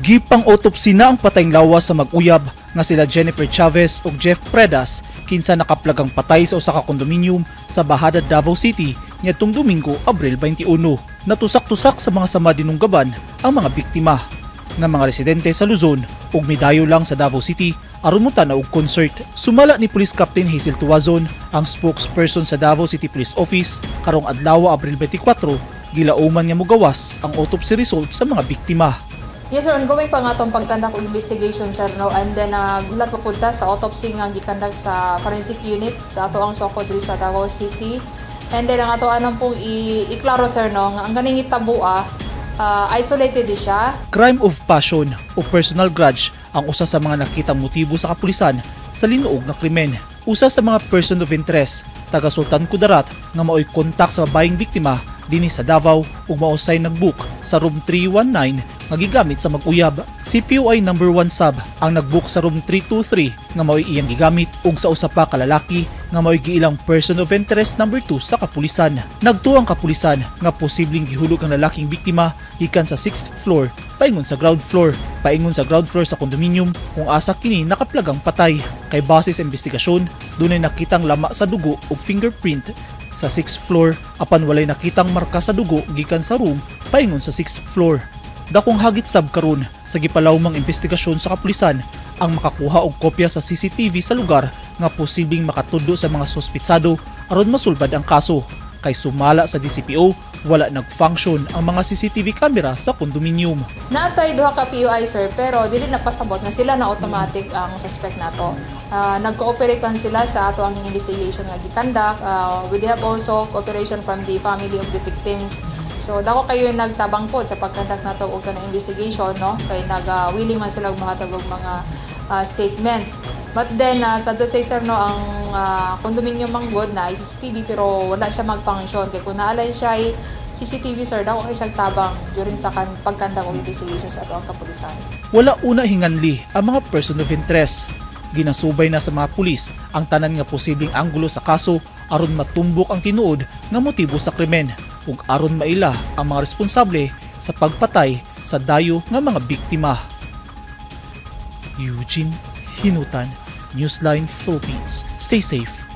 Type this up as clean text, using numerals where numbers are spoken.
Gipang autopsy na ang patayng lawas sa mag-uyab nga sila Jennifer Chavez ug Jeff Predas, kinsa nakaplagang patay sa usa ka kondominium sa Bajada, Davao City niadtong Domingo, Abril 21. Natusak-tusak sa mga sama dinunggaban ang mga biktima nga mga residente sa Luzon ug midayo lang sa Davao City aron mo-tan-aw og concert. Sumala ni Police Captain Hazel Tuazon, ang spokesperson sa Davao City Police Office, karong adlaw, Abril 24, gilauman nga mogawas ang autopsy result sa mga biktima. Yes sir, ongoing pa nga atong pag-conduct og investigation, sir, no, and then gulat pa pud ta sa autopsy nga gi-conduct sa forensic unit sa ato ang SOCO diri sa Davao City. And then ang ato anong pong iklaro, sir, no, nga ang ganing hitabo isolated di siya. Crime of passion o personal grudge ang usa sa mga nakitang motibo sa kapulisan sa linuog nga krimen. Usa sa mga person of interest, taga Sultan Kudarat, nga maoy kontak sa babayeng biktima dinhi sa Davao ug mao say nag-book sa room 319 nga gigamit sa mag-uyab. Si POI number 1 sab ang nag-book sa room 323 nga maoy iyang gigamit ug sa usa pa ka lalaki nga maoy giilang person of interest number 2 sa kapulisan. Nagtuo ang kapulisan nga posibleng gihulog ang lalaking biktima gikan sa 6th floor paingon sa ground floor. Paingon sa ground floor sa condominium kung asa kini nakaplagang patay. Kay base sa investigasyon, dunay nakitang lama sa dugo ug fingerprint sa 6th floor, apan walay nakitang marka sa dugo gikan sa room paingon sa 6th floor. Dakong hagit sab karon sa gipalawmang investigasyon sa kapulisan ang makakuha og kopya sa CCTV sa lugar nga posibleng makatudlo sa mga suspitsado aron masulbad ang kaso. Kay sumala sa DCPO, wala nag-function ang mga CCTV camera sa kondominium. Naatay duha ka POI, sir, pero dili na pasabot nga sila na automatic ang suspect nato. Nag-cooperate man sila sa ato ang investigation nga gi-conduct with the help also cooperation from the family of the victims. So dako kayo nagtabang pod sa pag-conduct nato og kanang investigation, no, kay nag willing man sila mohatag og mga statement. But then sa say, sir, no, ang condominium manggod na CCTV pero wala siya mag-function, kay kung naalay siya ay CCTV, sir, dako kay siya tabang during sa kan pag-conduct og investigation sa ato ang kapulisan. Wala una hinganli ang mga person of interest. Ginasubay na sa mga pulis ang tanan nga posibleng anggulo sa kaso aron matumbok ang tinuod nga motibo sa krimen ug aron maila ang mga responsable sa pagpatay sa dayo nga mga biktima. Eugene Hinutan, Newsline Philippines. Stay safe.